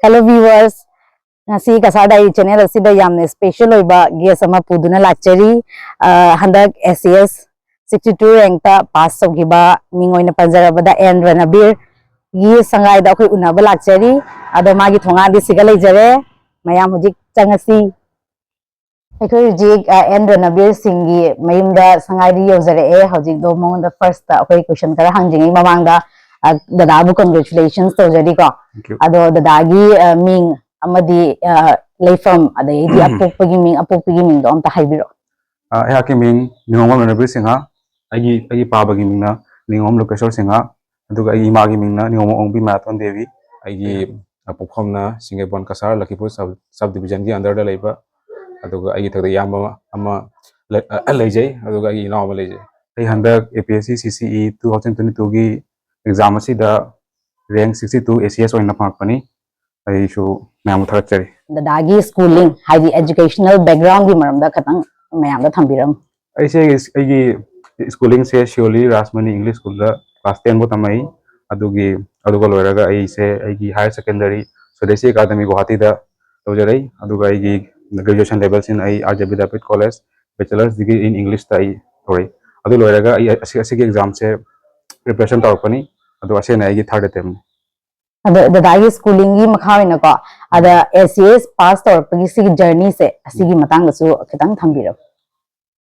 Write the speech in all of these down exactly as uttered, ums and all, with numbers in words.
Hello viewers, ꯉꯁꯤ Cachar dairy channel ꯑꯁꯤꯗ ꯌꯥꯝꯅ ꯏꯁꯄꯦꯁꯦꯜ ꯑꯣꯏꯕ ꯒꯦꯁ ꯑꯃ ꯄꯨꯗꯨꯅ ꯂꯥꯛꯆꯔꯤ꯫ ꯑ, ꯍꯟꯗꯛ S C S sixty two ꯔꯦꯡꯛꯇ ꯄꯥꯁ ꯇꯧꯈꯤꯕ ꯃꯤꯡ ꯑꯣꯏꯅ ꯄꯟꯖꯔꯕꯗ ꯑꯦꯟ ꯔꯅꯕꯤꯔꯒꯤ ꯁꯪꯒꯥꯏꯗ ꯑꯩꯈꯣꯏ ꯎꯅꯕ ꯂꯥꯛꯆꯔꯤ꯫ ꯑꯗꯣ ꯃꯥꯒꯤ ꯊꯣꯡꯒꯥꯟꯗꯤ ꯁꯤꯒ ꯂꯩꯖꯔꯦ꯫ ꯃꯌꯥꯝ ꯍꯧꯖꯤꯛ ꯆꯪꯉꯁꯤ꯫ ꯑꯩꯈꯣꯏ ꯍꯧꯖꯤꯛ, ꯑ, ꯑꯦꯟ ꯔꯅꯕꯤꯔ ꯁꯤꯡꯒꯤ ꯃꯌꯨꯝꯗ ꯁꯉꯥꯏꯗ ꯌꯧꯖꯔꯛꯑꯦ꯫ ꯍꯧꯖꯤꯛꯇꯣ ꯃꯉꯣꯟꯗ ꯐꯥꯔꯁꯇ ꯑꯩꯈꯣꯏ ꯀꯣꯏꯁꯟ ꯈꯔ ꯍꯪꯗ꯭ꯔꯤꯉꯩ ꯃꯃꯥꯡꯗ, ꯑ, ꯗꯗꯥꯕꯨ ꯀꯪꯒ꯭ꯔꯦꯆꯨꯂꯦꯁꯟꯁ ꯇꯧꯖꯔꯤꯀꯣ꯫ Thank you. ꯑꯗꯣ ꯗꯗꯥꯒꯤ, ꯑ, ꯃꯤꯡ ꯑꯃꯗꯤ, ꯑ, ꯂꯩꯐꯝ, ꯑꯗꯩꯗꯤ ꯑꯄꯣꯛꯄꯒꯤ ꯃꯤꯡ, ꯑꯄꯣꯛꯄꯒꯤ ꯃꯤꯡꯗꯣ ꯑꯝꯇ ꯍꯥꯏꯕꯤꯔꯛꯑꯣ꯫ ꯑ, ꯑꯩꯍꯥꯛꯀꯤ ꯃꯤꯡ ꯅꯤꯉꯣꯝꯕꯝ ꯔꯅꯕꯤꯔ ꯁꯤꯡꯍ꯫ ꯑꯩꯒꯤ ꯑꯩꯒꯤ ꯄꯥꯕꯒꯤ ꯃꯤꯡꯅ ꯅꯤꯉꯣꯝꯕꯝ ꯂꯣꯀꯦꯁꯣꯔ ꯁꯤꯡꯍ, ꯑꯗꯨꯒ ꯑꯩꯒꯤ ꯏꯃꯥꯒꯤ ꯃꯤꯡꯅ ꯅꯤꯉꯣꯝꯕꯝ ꯑꯣꯡꯕꯤ ꯃꯥꯏꯅꯥꯊꯣꯟ ꯗꯦꯕꯤ꯫ ꯑꯩꯒꯤ, ꯑ, ꯄꯣꯛꯐꯝꯅ ꯁꯤꯡꯖꯃꯩ ꯕꯣꯟ ꯀꯁꯥꯔ, ꯂꯈꯤꯄꯨꯔ ꯁꯕ ꯁꯕ ꯗꯤꯕꯤꯖꯟꯒꯤ ꯑꯟꯗꯔꯗ ꯂꯩꯕ꯫ ꯑꯗꯨꯒ ꯑꯩꯒꯤ ꯏꯊꯛꯇ ꯏꯌꯥꯝꯕ ꯑꯃ, ꯑꯃ ꯂꯩ-, ꯑ, ꯂꯩꯖꯩ, ꯑꯗꯨꯒ ꯑꯩꯒꯤ ꯏꯅꯥꯎ ꯑꯃ ꯂꯩꯖꯩ꯫ ꯑꯩ ꯍꯟꯗꯛ ꯑꯦ ꯄꯤ ꯑꯦꯁ ꯁꯤ ꯁꯤ ꯁꯤ ꯏ ꯇꯨ ꯊꯥꯎꯖꯟ ꯇ꯭ꯋꯦꯟꯇꯤ ꯇꯨꯒꯤ ꯑꯦꯛꯖꯥꯝ ꯑꯁꯤꯗ ꯔꯦꯡꯛ ꯁꯤꯛꯁꯇꯤ ꯇꯨ ꯑꯦ ꯁꯤ ꯑꯦꯁ ꯑꯣꯏꯅ ꯐꯪꯉꯛꯄꯅꯤ꯫ ꯑꯩꯁꯨ ꯃꯌꯥꯝꯕꯨ ꯊꯥꯒꯠꯆꯔꯤ꯫ ꯗꯗꯥꯒꯤ ꯁ꯭ꯀꯨꯂꯤꯡ, ꯍꯥꯏꯗꯤ ꯑꯦꯖꯨꯀꯦꯁꯅꯦꯜ ꯕꯦꯛꯒ꯭ꯔꯥꯎꯟꯒꯤ ꯃꯔꯝꯗ ꯈꯇꯪ ꯃꯌꯥꯝꯗ ꯊꯝꯕꯤꯔꯝꯃꯨ꯫ ꯑꯩꯁꯦ ꯑꯩꯒꯤ ꯁ꯭ꯀꯨꯂꯤꯡꯁꯦ ꯁꯤꯌꯣꯂꯤ ꯔꯥꯖꯃꯅꯤ ꯏꯪꯂꯤꯁ ꯁ꯭ꯀꯨꯜꯗ ꯀ꯭ꯂꯥꯁ ꯇꯦꯟ ꯐꯥꯎ ꯇꯝꯃꯛꯏ꯫ ꯑꯗꯨꯒꯤ, ꯑꯗꯨꯒ ꯂꯣꯏꯔꯒ ꯑꯩꯁꯦ ꯑꯩꯒꯤ ꯍꯥꯌꯔ ꯁꯦꯀꯦꯟꯗꯔꯤ ꯁ꯭ꯋꯗꯦꯁꯤ ꯑꯦꯀꯥꯗꯃꯤ ꯒꯨꯋꯥꯍꯥꯇꯤꯗ ꯇꯧꯖꯔꯛꯏ꯫ ꯑꯗꯨꯒ ꯑꯩꯒꯤ ꯒ꯭ꯔꯦꯖꯨꯑꯦꯁꯟ ꯂꯦꯚꯦꯜꯁꯤꯅ ꯑꯩ R J Vidyapith college, bachelor's degree in ꯏꯪꯂꯤꯁꯇ ꯑꯩ ꯇꯧꯔꯛꯏ꯫ ꯑꯗꯨ ꯂꯣꯏꯔꯒ ꯑꯩ ꯑꯁꯤ-, ꯑꯁꯤꯒꯤ ꯑꯦꯛꯖꯥꯝꯁꯦ ꯄ꯭ꯔꯤꯄꯦꯔꯦꯁꯟ ꯇꯧꯔꯛꯄꯅꯤ꯫ ꯑꯗꯣ ꯑꯁꯤꯅ ꯑꯩꯒꯤ ꯊꯥꯔꯠ ꯑꯦꯇꯦꯝꯅꯤ꯫ ꯑꯗꯣ ꯗꯗꯥꯒꯤ ꯁ꯭ꯀꯨꯂꯤꯡꯒꯤ ꯃꯈꯥ ꯑꯣꯏꯅꯀꯣ, ꯑꯗ ꯑꯦ ꯁꯤ ꯑꯦꯁ ꯄꯥꯁ ꯇꯧꯔꯛꯄꯒꯤ ꯁꯤꯒꯤ ꯖꯔꯅꯤꯁꯦ, ꯑꯁꯤꯒꯤ ꯃꯇꯥꯡꯗꯁꯨ ꯈꯤꯇꯪ ꯊꯝꯕꯤꯔꯝꯃꯨ꯫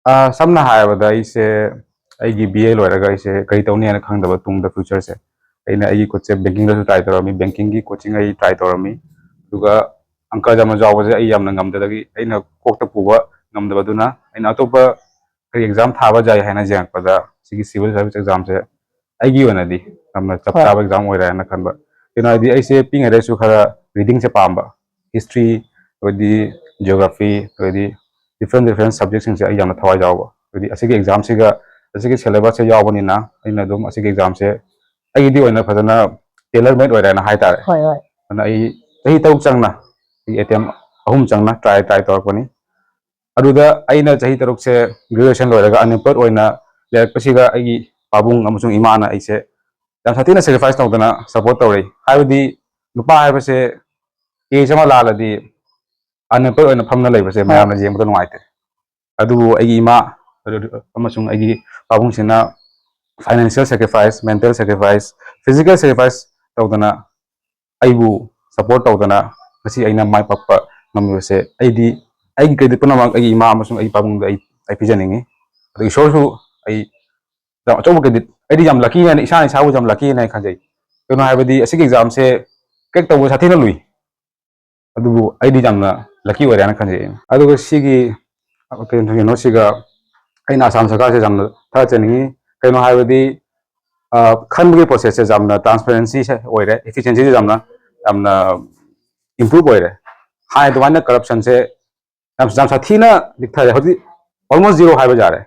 ꯑ, ꯁꯝꯅ ꯍꯥꯏꯔꯕꯗ ꯑꯩꯁꯦ ꯑꯩꯒꯤ ꯕꯤ ꯑꯦ ꯂꯣꯏꯔꯒ ꯑꯩꯁꯦ ꯀꯔꯤ ꯇꯧꯅꯤ ꯍꯥꯏꯅ ꯈꯪꯗꯕ ꯇꯨꯡꯗ ꯐ꯭ꯌꯨꯆꯔꯁꯦ꯫ ꯑꯩꯅ ꯑꯩꯒꯤ ꯈꯨꯠꯁꯦ ꯕꯦꯡꯀꯤꯡꯗꯁꯨ ꯇ꯭ꯔꯥꯏ ꯇꯧꯔꯝꯃꯤ, ꯕꯦꯡꯀꯤꯡꯒꯤ ꯀꯣꯆꯤꯡ ꯑꯩ ꯇ꯭ꯔꯥꯏ ꯇꯧꯔꯝꯃꯤ꯫ ꯑꯗꯨꯒ ꯑꯪꯀ ꯌꯥꯝꯅ ꯆꯥꯎꯕꯁꯦ ꯑꯩ ꯌꯥꯝꯅ ꯉꯝꯗꯕꯒꯤ, ꯑꯩꯅ ꯀꯣꯛꯇ ꯄꯨꯕ ꯉꯝꯗꯕꯗꯨꯅ ꯑꯩꯅ ꯑꯇꯣꯞꯄ ꯀꯔꯤ ꯑꯦꯛꯖꯥꯝ ꯊꯥꯕ ꯌꯥꯏ ꯍꯥꯏꯅ ꯌꯦꯡꯉꯛꯄꯗ ꯁꯤꯒꯤ ꯁꯤꯚꯤꯜ ꯁꯥꯔꯚꯤꯁ ꯑꯦꯛꯖꯥꯝꯁꯦ ꯑꯩꯒꯤ ꯑꯣꯏꯅꯗꯤ ꯌꯥꯝꯅ ꯆꯞ ꯍꯣꯏ꯫ ꯆꯥꯕ ꯑꯦꯛꯖꯥꯝ ꯑꯣꯏꯔꯦ ꯍꯥꯏꯅ ꯈꯟꯕ꯫ ꯀꯩꯅꯣ ꯍꯥꯏꯗꯤ ꯑꯩꯁꯦ ꯄꯤꯛꯏꯉꯩꯗꯁꯨ ꯈꯔ ꯔꯤꯗꯤꯡꯁꯦ ꯄꯥꯝꯕ, ꯍꯤꯁꯇ꯭ꯔꯤ, ꯑꯗꯩꯗꯤ ꯖꯤꯑꯣꯒ꯭ꯔꯥꯐꯤ, ꯑꯗꯩꯗꯤ ꯗꯤꯐ꯭ꯔꯦꯟ ꯗꯤꯐ꯭ꯔꯦꯟ ꯁꯕꯖꯦꯛꯁꯤꯡꯁꯦ ꯑꯩ ꯌꯥꯝꯅ ꯊꯋꯥꯏ ꯌꯥꯎꯕ꯫ ꯑꯗꯩꯗꯤ ꯑꯁꯤꯒꯤ ꯑꯦꯛꯖꯥꯝꯁꯤꯒ ꯑꯁꯤꯒꯤ ꯁꯦꯂꯦꯕꯁꯁꯦ ꯌꯥꯎꯕꯅꯤꯅ ꯑꯩꯅ ꯑꯗꯨꯝ ꯑꯁꯤꯒꯤ ꯑꯦꯛꯖꯥꯝꯁꯦ ꯑꯩꯒꯤꯗꯤ ꯑꯣꯏꯅ ꯐꯖꯅ ꯇꯦꯂꯔ ꯃꯦꯗ ꯑꯣꯏꯔꯦꯅ ꯍꯥꯏꯇꯥꯔꯦ꯫ ꯍꯣꯏ, ꯍꯣꯏ꯫ ꯑꯗꯨꯅ ꯑꯩ ꯆꯍꯤ ꯇꯔꯨꯛ ꯆꯪꯅ ꯑꯩ ꯑꯦꯇꯦꯝ ꯑꯍꯨꯝ ꯆꯪꯅ ꯇ꯭ꯔꯥꯏ ꯇ꯭ꯔꯥꯏ ꯇꯧꯔꯛꯄꯅꯤ꯫ ꯑꯗꯨꯗ ꯑꯩꯅ ꯆꯍꯤ ꯇꯔꯨꯛꯁꯦ ꯒ꯭ꯔꯦꯖꯨꯑꯦꯁꯟ ꯂꯣꯏꯔꯒ ꯑꯟꯑꯦꯝꯄ꯭ꯂꯣꯏꯗ ꯑꯣꯏꯅ ꯂꯩꯔꯛꯄꯁꯤꯒ ꯑꯩꯒꯤ ꯄꯥꯕꯨꯡ ꯑꯃꯁꯨꯡ ꯏꯃꯥꯅ ꯑꯩꯁꯦ ꯌꯥꯝ ꯁꯥꯊꯤꯅ ꯁꯦꯀ꯭ꯔꯤꯐꯥꯏꯁ ꯇꯧꯗꯅ ꯁꯞꯄꯣꯔꯠ ꯇꯧꯔꯛꯏ꯫ ꯍꯥꯏꯕꯗꯤ ꯅꯨꯄꯥ ꯍꯥꯏꯕꯁꯦ ꯀꯦꯁ ꯑꯃ ꯂꯥꯜꯂꯗꯤ ꯑꯟꯑꯦꯝꯄ꯭ꯂꯣꯏ ꯑꯣꯏꯅ ꯐꯝꯅ ꯂꯩꯕꯁꯦ ꯃꯌꯥꯝꯅ ꯌꯦꯡꯕꯗ ꯅꯨꯡꯉꯥꯏꯇꯦ꯫ ꯑꯗꯨꯕꯨ ꯑꯩꯒꯤ ꯏꯃꯥ ꯑꯃꯁꯨꯡ ꯑꯩꯒꯤ ꯄꯥꯕꯨꯡꯁꯤꯅ financial sacrifice, mental sacrifice, physical sacrifice ꯇꯧꯗꯅ ꯑꯩꯕꯨ support ꯇꯧꯗꯅ ꯉꯁꯤ ꯑꯩꯅ ꯃꯥꯏ ꯄꯥꯛꯄ ꯉꯝꯂꯤꯕꯁꯦ ꯑꯩꯗꯤ ꯑꯩꯒꯤ credit ꯄꯨꯝꯅꯃꯛ ꯑꯩꯒꯤ ꯏꯃꯥ ꯑꯃꯁꯨꯡ ꯑꯩꯒꯤ ꯄꯥꯕꯨꯡꯗ ꯑꯩ ꯑꯩ ꯄꯤꯖꯅꯤꯡꯉꯤ꯫ ꯑꯗꯨ ꯏꯁꯣꯔꯁꯨ ꯑꯩ ꯌꯥꯝ ꯑꯆꯧꯕ credit, ꯑꯩꯗꯤ ꯌꯥꯝ lucky ꯍꯥꯏꯅ ꯏꯁꯥꯅ ꯏꯁꯥꯕꯨ ꯌꯥꯝ lucky ꯍꯥꯏꯅ ꯈꯟꯖꯩ꯫ ꯀꯩꯅꯣ ꯍꯥꯏꯕꯗꯤ ꯑꯁꯤꯒꯤ examꯁꯦ crack ꯇꯧꯕ ꯁꯥꯊꯤꯅ ꯂꯨꯏ꯫ ꯑꯗꯨꯕꯨ ꯑꯩꯗꯤ ꯌꯥꯝꯅ lucky ꯑꯣꯏꯔꯦ ꯍꯥꯏꯅ ꯈꯟꯖꯩ꯫ ꯑꯗꯨꯒ ꯁꯤꯒꯤ ꯀꯩꯅꯣ, ꯀꯩꯅꯣꯁꯤꯒ ꯑꯩꯅ ꯑꯁꯥꯝ ꯁꯔꯀꯥꯔꯁꯦ ꯌꯥꯝꯅ ꯊꯥꯒꯠꯆꯅꯤꯡꯉꯤ꯫ ꯀꯩꯅꯣ ꯍꯥꯏꯕꯗꯤ, ꯑ, ꯈꯟꯕꯒꯤ processꯁꯦ ꯌꯥꯝꯅ transparencyꯁꯦ ꯑꯣꯏꯔꯦ, efficiencyꯁꯦ ꯌꯥꯝꯅ, ꯌꯥꯝꯅ improve ꯑꯣꯏꯔꯦ꯫ ꯍꯥꯟꯅ ꯑꯗꯨꯃꯥꯏꯅ corruptionꯁꯦ ꯌꯥꯝ, ꯌꯥꯝ ꯁꯥꯊꯤꯅ ꯂꯤꯛꯊꯔꯦ꯫ ꯍꯧꯖꯤꯛ almost zero ꯍꯥꯏꯕ ꯌꯥꯔꯦ꯫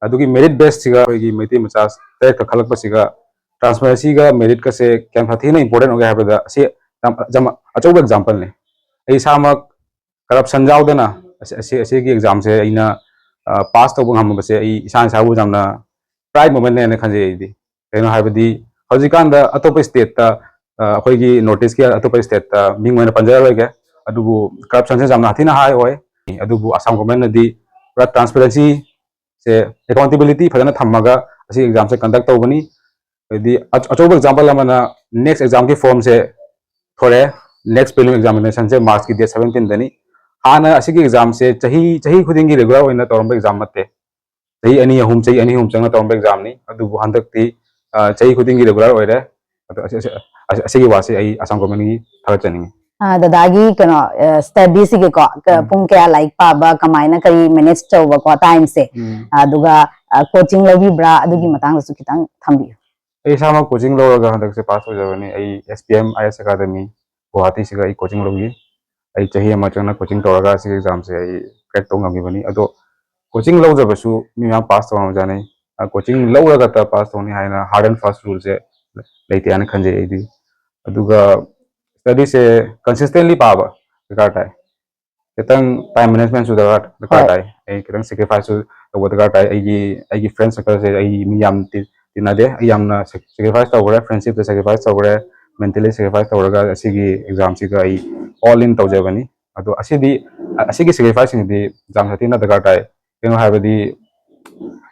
ꯑꯗꯨꯒꯤ merit baseꯁꯤꯒ ꯑꯩꯈꯣꯏꯒꯤ ꯃꯩꯇꯩ ꯃꯆꯥ ꯇꯔꯦꯠ ꯀꯥꯈꯠꯂꯛꯄꯁꯤꯒ transparencyꯒ meritꯀꯁꯦ ꯀꯌꯥꯝ ꯁꯥꯊꯤꯅ important ꯑꯣꯏꯒꯦ ꯍꯥꯏꯕꯗ ꯑꯁꯤ ꯌꯥꯝ, ꯌꯥꯝ ꯑꯆꯧꯕ exampleꯅꯤ꯫ ꯑꯩ ꯏꯁꯥꯃꯛ corruption ꯌꯥꯎꯗꯅ ꯑꯁꯤ, ꯑꯁꯤ, ꯑꯁꯤꯒꯤ examꯁꯦ ꯑꯩꯅ, ꯑ, pass ꯇꯧꯕ ꯉꯝꯃꯕꯁꯦ ꯑꯩ ꯏꯁꯥꯅ ꯏꯁꯥꯕꯨ ꯌꯥꯝꯅ pride momentꯅꯦꯅ ꯈꯟꯖꯩ ꯑꯩꯗꯤ꯫ ꯀꯩꯅꯣ ꯍꯥꯏꯕꯗꯤ ꯍꯧꯖꯤꯛꯀꯥꯟꯗ ꯑꯇꯣꯞꯄ stateꯇ, ꯑ, ꯑꯩꯈꯣꯏꯒꯤ North Eastꯀꯤ ꯑꯇꯣꯞꯄ stateꯇ ꯃꯤꯡ ꯑꯣꯏꯅ ꯄꯟꯖꯔꯔꯣꯏꯒꯦ, ꯑꯗꯨꯕꯨ corruptionꯁꯦ ꯌꯥꯝꯅ ꯊꯤꯅ high ꯑꯣꯏ꯫ ꯑꯗꯨꯕꯨ ꯑꯁꯥꯝ governmentꯅꯗꯤ ꯄꯨꯔꯥ transparencyꯁꯦ, accountability ꯐꯖꯅ ꯊꯝꯃꯒ ꯑꯁꯤ examꯁꯦ conduct ꯇꯧꯕꯅꯤ꯫ ꯑꯗꯩꯗꯤ ꯑꯆ-, ꯑꯆꯧꯕ example ꯑꯃꯅ next examꯒꯤ formꯁꯦ ꯊꯣꯔꯛꯑꯦ꯫ Next prelim examinationꯁꯦ Marchꯀꯤ date seventeenꯗꯅꯤ꯫ ꯍꯥꯟꯅ ꯑꯁꯤꯒꯤ examꯁꯦ ꯆꯍꯤ, ꯆꯍꯤ ꯈꯨꯗꯤꯡꯒꯤ regular ꯑꯣꯏꯅ ꯇꯧꯔꯝꯕ exam ꯅꯠꯇꯦ꯫ ꯆꯍꯤ ꯑꯅꯤ ꯑꯍꯨꯝ, ꯆꯍꯤ ꯑꯅꯤ ꯑꯍꯨꯝ ꯆꯪꯅ ꯇꯧꯔꯝꯕ examꯅꯤ꯫ ꯑꯗꯨꯕꯨ ꯍꯟꯗꯛꯇꯤ, ꯑ, ꯆꯍꯤ ꯈꯨꯗꯤꯡꯒꯤ regular ꯑꯣꯏꯔꯦ꯫ ꯑꯗꯣ ꯑꯁꯤ, ꯑꯁꯤ, ꯑꯁꯤ, ꯑꯁꯤꯒꯤ ꯋꯥꯁꯦ ꯑꯩ ꯑꯁꯥꯝ governmentꯒꯤ ꯊꯥꯒꯠꯆꯅꯤꯡꯉꯤ꯫ ꯑ, ꯗꯗꯥꯒꯤ ꯀꯩꯅꯣ, ꯑ, studyꯁꯤꯒꯤꯀꯣ, ꯀ-, ꯎꯝ꯫ ꯄꯨꯡ ꯀꯌꯥ ꯂꯥꯏꯔꯤꯛ ꯄꯥꯕ, ꯀꯃꯥꯏꯅ ꯀꯔꯤ manage ꯇꯧꯕꯀꯣ timeꯁꯦ? ꯎꯝ꯫ ꯑꯗꯨꯒ, ꯑ, coaching ꯂꯧꯕꯤꯕ꯭ꯔꯥ? ꯑꯗꯨꯒꯤ ꯎꯝ꯫ ꯃꯇꯥꯡꯗꯁꯨ ꯈꯤꯇꯪ ꯊꯝꯕꯤꯌꯨ꯫ ꯑꯩ ꯏꯁꯥꯃꯛ coaching ꯂꯧꯔꯒ ꯍꯟꯗꯛꯁꯦ pass ꯑꯣꯏꯖꯕꯅꯤ꯫ ꯑꯩ S P M I S Academy ꯒꯨꯋꯥꯍꯥꯇꯤꯁꯤꯒ ꯑꯩ coaching ꯂꯧꯈꯤ꯫ ꯑꯩ ꯆꯍꯤ ꯑꯃ ꯆꯪꯅ coaching ꯇꯧꯔꯒ ꯁꯤꯒꯤ examꯁꯦ ꯑꯩ crack ꯇꯧ ꯉꯝꯈꯤꯕꯅꯤ꯫ ꯑꯗꯣ coaching ꯂꯧꯗ꯭ꯔꯕꯁꯨ ꯃꯤ ꯃꯌꯥꯝ pass ꯇꯧꯔꯝꯕꯖꯥꯠꯅꯤ꯫ ꯑ, coaching ꯂꯧꯔꯒꯇ pass ꯇꯧꯅꯤ ꯍꯥꯏꯅ hard and fast ruleꯁꯦ ꯂꯩꯇꯦ ꯍꯥꯏꯅ ꯈꯟꯖꯩ ꯑꯩꯗꯤ꯫ ꯑꯗꯨꯒ studyꯁꯦ consistently ꯄꯥꯕ ꯗꯔꯀꯥꯔ ꯇꯥꯏ꯫ ꯈꯤꯇꯪ time managementꯁꯨ ꯗꯔꯀꯥꯔ, ꯗꯔꯀꯥꯔ ꯍꯣꯏ꯫ ꯇꯥꯏ꯫ ꯑꯩ ꯈꯤꯇꯪ sacrificeꯁꯨ ꯇꯧꯕ ꯗꯔꯀꯥꯔ ꯇꯥꯏ꯫ ꯑꯩꯒꯤ, ꯑꯩꯒꯤ friend circleꯁꯦ ꯑꯩ ꯃꯤ ꯌꯥꯝ ꯇꯤ-, ꯇꯤꯟꯅꯗꯦ꯫ ꯑꯩ ꯌꯥꯝꯅ sac-, sacrifice ꯇꯧꯈ꯭ꯔꯦ, friendshipꯇ sacrifice ꯇꯧꯈ꯭ꯔꯦ, mentally sacrifice ꯇꯧꯔꯒ ꯑꯁꯤꯒꯤ examꯁꯤꯒ ꯑꯩ all in ꯇꯧꯖꯕꯅꯤ꯫ ꯑꯗꯣ ꯑꯁꯤꯗꯤ, ꯑꯁꯤꯒꯤ sacrifice ꯁꯤꯡꯗꯤ ꯌꯥꯝ ꯁꯥꯊꯤꯅ ꯗꯔꯀꯥꯔ ꯇꯥꯏ꯫ ꯀꯩꯅꯣ ꯍꯥꯏꯕꯗꯤ,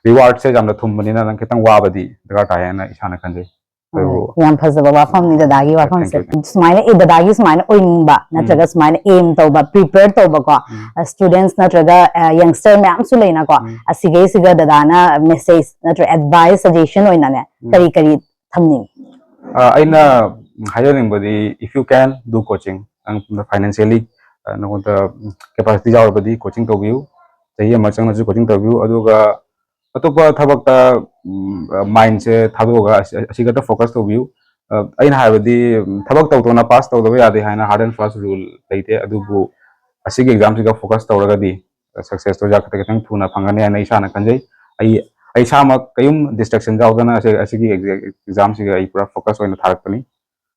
reward ꯁꯦ ꯌꯥꯝꯅ ꯊꯨꯝꯕꯅꯤꯅ ꯅꯪ ꯈꯤꯇꯪ ꯋꯥꯕꯗꯤ ꯗꯔꯀꯥꯔ ꯇꯥꯏ ꯍꯥꯏꯅ ꯏꯁꯥꯅ ꯈꯟꯖꯩ꯫ ꯑꯗꯨꯕꯨ ꯌꯥꯝ ꯐꯖꯕ ꯋꯥꯐꯝꯅꯤ ꯗꯗꯥꯒꯤ ꯋꯥꯐꯝꯁꯦ꯫ ꯁꯨꯃꯥꯏꯅ ꯑꯦ ꯗꯗꯥꯒꯤ ꯁꯨꯃꯥꯏꯅ ꯑꯣꯏꯅꯤꯡꯕ ꯅꯠꯇ꯭ꯔꯒ ꯁꯨꯃꯥꯏꯅ aim ꯇꯧꯕ, prepare ꯇꯧꯕꯀꯣ, students ꯅꯠꯇ꯭ꯔꯒ youngster ꯃꯌꯥꯝꯁꯨ ꯂꯩꯅꯀꯣ, ꯑꯁꯤꯒꯩꯁꯤꯒ ꯗꯗꯥꯅ message ꯅꯠꯇ꯭ꯔꯒ advice, suggestion ꯑꯣꯏꯅꯅꯦ ꯀꯔꯤ ꯀꯔꯤ ꯊꯝꯅꯤꯡꯉꯤ? ꯑ, ꯑꯩꯅ ꯍꯥꯏꯖꯅꯤꯡꯕꯗꯤ, if you can, do coaching. ꯅꯪ financially, ꯑ, ꯅꯉꯣꯟꯗ capacity ꯌꯥꯎꯔꯕꯗꯤ coaching ꯇꯧꯕꯤꯌꯨ꯫ ꯆꯍꯤ ꯑꯃ ꯆꯪꯉꯁꯨ coaching ꯇꯧꯕꯤꯌꯨ꯫ ꯑꯗꯨꯒ ꯑꯇꯣꯞꯄ ꯊꯕꯛꯇ, ꯎꯝ, mind ꯁꯦ ꯊꯥꯗꯣꯛꯑꯒ ꯑꯁꯤ, ꯑꯁꯤ ꯈꯛꯇ focus ꯇꯧꯕꯤꯌꯨ꯫ ꯑ, ꯑꯩꯅ ꯍꯥꯏꯕꯗꯤ, ꯎꯝ, ꯊꯕꯛ ꯇꯧꯗꯅ pass ꯇꯧꯗꯕ ꯌꯥꯗꯦ ꯍꯥꯏꯅ hard and fast rule ꯂꯩꯇꯦ꯫ ꯑꯗꯨꯕꯨ ꯑꯁꯤꯒꯤ exam ꯁꯤꯒ focus ꯇꯧꯔꯒꯗꯤ success ꯇꯣ ꯈꯤꯇꯪ, ꯈꯤꯇꯪ ꯊꯨꯅ ꯐꯪꯒꯅꯤ ꯍꯥꯏꯅ ꯏꯁꯥꯅ ꯈꯟꯖꯩ꯫ ꯑꯩ, ꯑꯩ ꯏꯁꯥꯃꯛ ꯀꯔꯤꯝ distraction ꯌꯥꯎꯗꯅ ꯑꯁꯤ, ꯑꯁꯤꯒꯤ exam ꯁꯤꯒ ꯑꯩ ꯄꯨꯔꯥ focus ꯑꯣꯏꯅ ꯊꯥꯔꯛꯄꯅꯤ꯫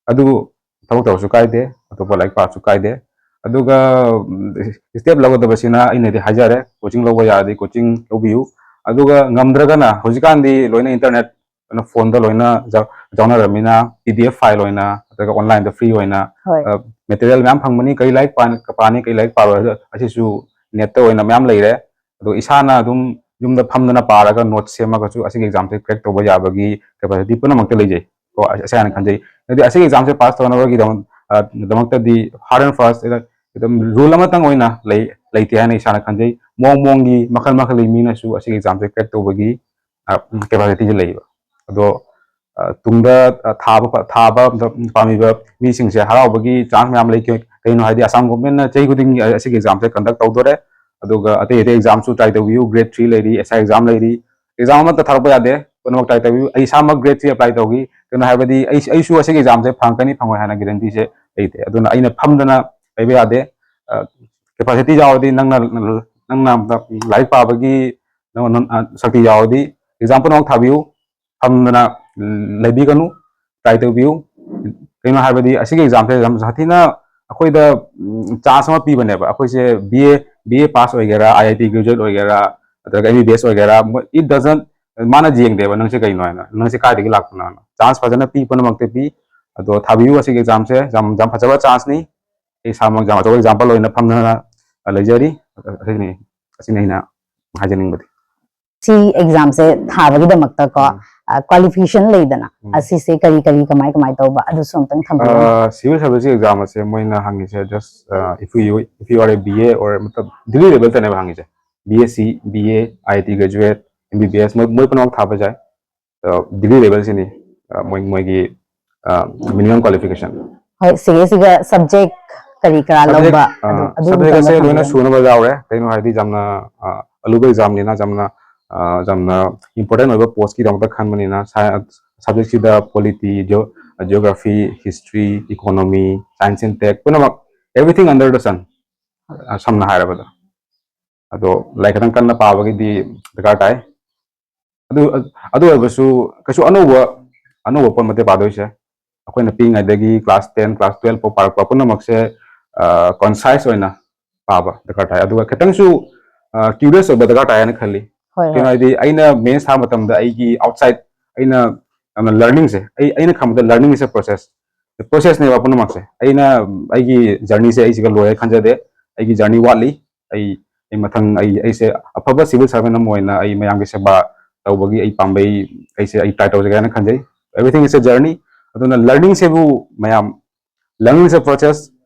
ꯑꯗꯨꯕꯨ ꯊꯕꯛ ꯇꯧꯔꯁꯨ ꯀꯥꯏꯗꯦ, ꯑꯇꯣꯞꯄ ꯂꯥꯏꯔꯤꯛ ꯄꯥꯔꯁꯨ ꯀꯥꯏꯗꯦ꯫ ꯑꯗꯨꯒ, ꯎꯝ, step ꯂꯧꯒꯗꯕꯁꯤꯅ ꯑꯩꯅꯗꯤ ꯍꯥꯏꯖꯔꯦ, coaching ꯂꯧꯕ ꯌꯥꯔꯗꯤ coaching ꯂꯧꯕꯤꯌꯨ꯫ ꯑꯗꯨꯒ ꯉꯝꯗ꯭ꯔꯒꯅ ꯍꯧꯖꯤꯛꯀꯥꯟꯗꯤ ꯂꯣꯏꯅ internet, phone ꯗ ꯂꯣꯏꯅ ꯌꯥꯎ-, ꯌꯥꯎꯅꯔꯕꯅꯤꯅ, P D F file ꯑꯣꯏꯅ ꯅꯠꯇ꯭ꯔꯒ online ꯗ free ꯑꯣꯏꯅ, ꯍꯣꯏ꯫ ꯑ, material ꯃꯌꯥꯝ ꯐꯪꯕꯅꯤ꯫ ꯀꯔꯤ ꯂꯥꯏꯔꯤꯛ ꯄꯥ-, ꯄꯥꯅꯤ, ꯀꯔꯤ ꯂꯥꯏꯔꯤꯛ ꯄꯥꯔꯣꯏ ꯍꯥꯏꯕꯗꯣ ꯑꯁꯤꯁꯨ net ꯇ ꯑꯣꯏꯅ ꯃꯌꯥꯝ ꯂꯩꯔꯦ꯫ ꯑꯗꯣ ꯏꯁꯥꯅ ꯑꯗꯨꯝ ꯌꯨꯝꯗ ꯐꯝꯗꯅ ꯄꯥꯔꯒ note ꯁꯦꯝꯃꯒꯁꯨ ꯑꯁꯤꯒꯤ exam ꯁꯦ crack ꯇꯧꯕ ꯌꯥꯕꯒꯤ capacity ꯄꯨꯝꯅꯃꯛꯇ ꯂꯩꯖꯩ꯫ ꯀꯣ, ꯑꯁ-, ꯑꯁꯤ ꯍꯥꯏꯅ ꯈꯟꯖꯩ꯫ ꯑꯗꯨꯗꯤ ꯑꯁꯤꯒꯤ exam ꯁꯦ pass ꯇꯧꯅꯕꯒꯤꯗꯃꯛ, ꯑ, ꯗꯃꯛꯇꯗꯤ hard and fast ꯑꯗꯨꯝ rule ꯑꯃꯇꯪ ꯑꯣꯏꯅ ꯂꯩ, ꯂꯩꯇꯦ ꯍꯥꯏꯅ ꯏꯁꯥꯅ ꯈꯟꯖꯩ꯫ ꯃꯑꯣꯡ ꯃꯑꯣꯡꯒꯤ, ꯃꯈꯜ ꯃꯈꯜꯒꯤ ꯃꯤꯅꯁꯨ ꯑꯁꯤꯒꯤ exam ꯁꯦ crack ꯇꯧꯕꯒꯤ, ꯑ, capacity ꯁꯦ ꯂꯩꯌꯦꯕ꯫ ꯑꯗꯣ, ꯑ, ꯇꯨꯡꯗ, ꯑ, ꯊꯥꯕ ꯐ-, ꯊꯥꯕ ꯄꯥꯝꯃꯤꯕ ꯃꯤꯁꯤꯡꯁꯦ ꯍꯔꯥꯎꯕꯒꯤ chance ꯃꯌꯥꯝ ꯂꯩ꯫ ꯀꯩ-, ꯀꯩꯒꯤꯅꯣ ꯍꯥꯏꯗꯤ ꯑꯁꯥꯝ government ꯅ ꯆꯍꯤ ꯈꯨꯗꯤꯡꯒꯤ ꯑꯁꯤꯒꯤ exam ꯁꯦ conduct ꯇꯧꯗꯣꯔꯦ꯫ ꯑꯗꯨꯒ ꯑꯇꯩ ꯑꯇꯩ exam ꯁꯨ try ꯇꯧꯕꯤꯌꯨ, grade three ꯂꯩꯔꯤ, S I exam ꯂꯩꯔꯤ, exam ꯑꯃꯠꯇ ꯊꯥꯔꯛꯄ ꯌꯥꯗꯦ, ꯄꯨꯝꯅꯃꯛ try ꯇꯧꯕꯤꯌꯨ꯫ ꯑꯩ ꯏꯁꯥꯃꯛ grade three apply ꯇꯧꯈꯤ, ꯀꯩꯅꯣ ꯍꯥꯏꯕꯗꯤ ꯑꯩ, ꯑꯩꯁꯨ ꯑꯁꯤꯒꯤ exam ꯁꯦ ꯐꯪꯉꯛꯀꯅꯤ ꯐꯪꯉꯣꯏ ꯍꯥꯏꯅ guarantee ꯁꯦ ꯂꯩꯇꯦ꯫ ꯑꯗꯨꯅ ꯑꯩꯅ ꯐꯝꯗꯅ ꯂꯩꯕ ꯌꯥꯗꯦ꯫ ꯑ, capacity ꯌꯥꯎꯔꯗꯤ, ꯅꯪꯅ, ꯅꯪꯅ ꯂꯥꯏꯔꯤꯛ ꯄꯥꯕꯒꯤ ꯅꯪ, ꯅꯪ, ꯑ, ꯁꯛꯇꯤ ꯌꯥꯎꯔꯗꯤ exam ꯄꯨꯝꯅꯃꯛ ꯊꯥꯕꯤꯌꯨ, ꯐꯝꯗꯅ ꯂꯩꯕꯤꯒꯅꯨ, try ꯇꯧꯕꯤꯌꯨ꯫ ꯀꯩꯅꯣ ꯍꯥꯏꯕꯗꯤ ꯑꯁꯤꯒꯤ exam ꯁꯦ ꯌꯥꯝ ꯁꯥꯊꯤꯅ ꯑꯩꯈꯣꯏꯗ, ꯎꯝ, chance ꯑꯃ ꯄꯤꯕꯅꯦꯕ꯫ ꯑꯩꯈꯣꯏꯁꯦ B A, B A pass ꯑꯣꯏꯒꯦꯔꯥ, I I T graduate ꯑꯣꯏꯒꯦꯔꯥ, ꯅꯠꯇ꯭ꯔꯒ M B B S ꯑꯣꯏꯒꯦꯔꯥ, ꯃꯣꯏ, it doesn't, ꯃꯥꯅ ꯌꯦꯡꯗꯦꯕ ꯅꯪꯁꯦ ꯀꯩꯅꯣ ꯍꯥꯏꯅ, ꯅꯪꯁꯦ ꯀꯥꯏꯗꯒꯤ ꯂꯥꯛꯄꯅꯣ ꯍꯥꯏꯅ꯫ Chance ꯐꯖꯅ ꯄꯤ, ꯄꯨꯝꯅꯃꯛꯇ ꯄꯤ꯫ ꯑꯗꯣ ꯊꯥꯕꯤꯌꯨ ꯑꯁꯤꯒꯤ exam ꯁꯦ, ꯌꯥꯝ, ꯌꯥꯝ ꯐꯖꯕ chance ꯅꯤ꯫ ꯑꯩ ꯏꯁꯥꯃꯛ ꯑꯆꯧꯕ ꯑꯦꯛꯖꯥꯝꯄꯜ ꯑꯣꯏꯅ ꯐꯝꯅ ꯂꯩꯖꯔꯤ꯫ ꯑꯁꯤꯅꯤ ꯑꯁꯤꯅꯤ ꯑꯩꯅ ꯍꯥꯏꯖꯅꯤꯡꯕꯗꯤ꯫ ꯁꯤ ꯑꯦꯛꯖꯥꯝꯁꯦ ꯊꯥꯕꯒꯤꯗꯃꯛꯇꯀꯣ ꯎꯝ. ꯀ꯭ꯋꯥꯂꯤꯐꯤꯀꯦꯁꯟ ꯂꯩꯗꯅ ꯎꯝ. ꯑꯁꯤꯁꯦ ꯀꯔꯤ ꯀꯔꯤ ꯀꯃꯥꯏ ꯀꯃꯥꯏ ꯇꯧꯕ ꯑꯗꯨꯁꯨ ꯑꯝꯇꯪ ꯊꯝꯕꯤꯌꯨ. ꯁꯤꯚꯤꯜ ꯁꯥꯔꯚꯤꯁꯀꯤ ꯑꯦꯛꯖꯥꯝ ꯑꯁꯦ ꯃꯣꯏꯅ ꯍꯪꯉꯤꯁꯦ just if you if you are a B A or ꯃꯇꯝ degree ꯂꯦꯚꯦꯜꯇꯅꯦꯕ ꯍꯪꯉꯤꯁꯦ. B S C, B A, I I T graduate, M B B S ꯃꯣꯏ ꯃꯣꯏ ꯄꯨꯝꯅꯃꯛ ꯊꯥꯕ ꯌꯥꯏ. ꯗꯤꯒ꯭ꯔꯤ ꯂꯦꯚꯦꯜꯁꯤꯅꯤ ꯃꯣꯏ ꯃꯣꯏꯒꯤ ꯃꯤꯅꯤꯃꯝ ꯀ꯭ꯋꯥꯂꯤꯐꯤꯀꯦꯁꯟ. ꯍꯣꯏ, ꯁꯤꯒꯤꯁꯤꯒ ꯁꯕꯖꯦꯛ ꯀꯔꯤ ꯀꯔꯥ ꯂꯧꯕ ꯑꯗꯨ ꯑꯗꯨ ꯁꯕꯖꯦꯛ ꯑꯝꯇꯪꯒ ꯑꯁꯦ ꯂꯣꯏꯅ ꯊꯝꯕꯤꯔꯝꯃꯨ. ꯁꯨꯅꯕ ꯌꯥꯎꯔꯦ. ꯀꯩꯅꯣ ꯍꯥꯏꯗꯤ ꯌꯥꯝꯅ ꯑ, ꯑꯂꯨꯕ ꯑꯦꯛꯖꯥꯝꯅꯤꯅ ꯌꯥꯝꯅ ꯑ, ꯌꯥꯝꯅ ꯏꯝꯄꯣꯔꯇꯦꯟ ꯑꯣꯏꯕ ꯄꯣꯁꯀꯤꯗꯃꯛꯇ ꯈꯟꯕꯅꯤꯅ ꯁꯕꯖꯦꯛꯁꯤꯗ polity, geography, history, economy, science and tech ꯄꯨꯝꯅꯃꯛ, everything under the sun, ꯁꯝꯅ ꯍꯥꯏꯔꯕꯗ. ꯑꯗꯣ ꯂꯥꯏꯔꯤꯛ ꯈꯤꯇꯪ ꯀꯟꯅ ꯄꯥꯕꯒꯤꯗꯤ ꯗꯔꯀꯥꯔ ꯇꯥꯏ. ꯑꯗꯨ ꯑꯗꯨ ꯑꯣꯏꯔꯕꯁꯨ ꯀꯩꯁꯨ ꯑꯅꯧꯕ ꯑꯅꯧꯕ ꯄꯣꯠ ꯅꯠꯇꯦ ꯄꯥꯗꯣꯏꯁꯦ. ꯑꯩꯈꯣꯏꯅ ꯄꯤꯛꯏꯉꯩꯗꯒꯤ class ten, class twelve ꯐꯥꯎ ꯄꯥꯔꯛꯄ ꯄꯨꯝꯅꯃꯛꯁꯦ ꯀꯣꯟꯁꯥꯏꯁ ꯑꯣꯏꯅ ꯄꯥꯕ ꯗꯔꯀꯥꯔ ꯇꯥꯏ. ꯑꯗꯨꯒ ꯈꯤꯇꯪꯁꯨ ꯀ꯭ꯌꯨꯔꯤꯌꯁ ꯑꯣꯏꯕ ꯗꯔꯀꯥꯔ ꯇꯥꯏ ꯍꯥꯏꯅ ꯈꯜꯂꯤ. ꯍꯣꯏ, ꯀꯩꯅꯣ ꯍꯣꯏ. ꯍꯥꯏꯗꯤ ꯑꯩꯅ ꯃꯦꯟꯁ ꯊꯥꯕ ꯃꯇꯝꯗ ꯑꯩꯒꯤ ꯑꯥꯎꯠꯁꯥꯏꯠ ꯑꯩꯅ ꯌꯥꯝꯅ ꯂꯔꯅꯤꯡꯁꯦ, ꯑꯩ ꯑꯩꯅ ꯈꯟꯕꯗ learning is a process, ꯄ꯭ꯔꯣꯁꯦꯁꯅꯦꯕ ꯄꯨꯝꯅꯃꯛꯁꯦ. ꯑꯩꯅ ꯑꯩꯒꯤ ꯖꯔꯅꯤꯁꯦ ꯑꯩ ꯁꯤꯒ ꯂꯣꯏꯔꯦ ꯈꯟꯖꯗꯦ. ꯑꯩꯒꯤ ꯖꯔꯅꯤ ꯋꯥꯠꯂꯤ. ꯑꯩ ꯑꯩ ꯃꯊꯪ ꯑꯩ ꯑꯩꯁꯦ ꯑꯐꯕ ꯁꯤꯚꯤꯜ ꯁꯥꯔꯚꯦꯟ ꯑꯃ ꯑꯣꯏꯅ ꯑꯩ ꯃꯌꯥꯝꯒꯤ ꯁꯦꯕꯥ ꯇꯧꯕꯒꯤ ꯑꯩ ꯄꯥꯝꯕꯩ ꯑꯩꯁꯦ ꯑꯩ ꯇ꯭ꯔꯥꯏ ꯇꯧꯖꯒꯦ ꯍꯥꯏꯅ ꯈꯟꯖꯩ. Everything is a journey. ꯑꯗꯨꯅ ꯂꯔꯅꯤꯡꯁꯤꯕꯨ ꯃꯌꯥꯝ, learning is a process.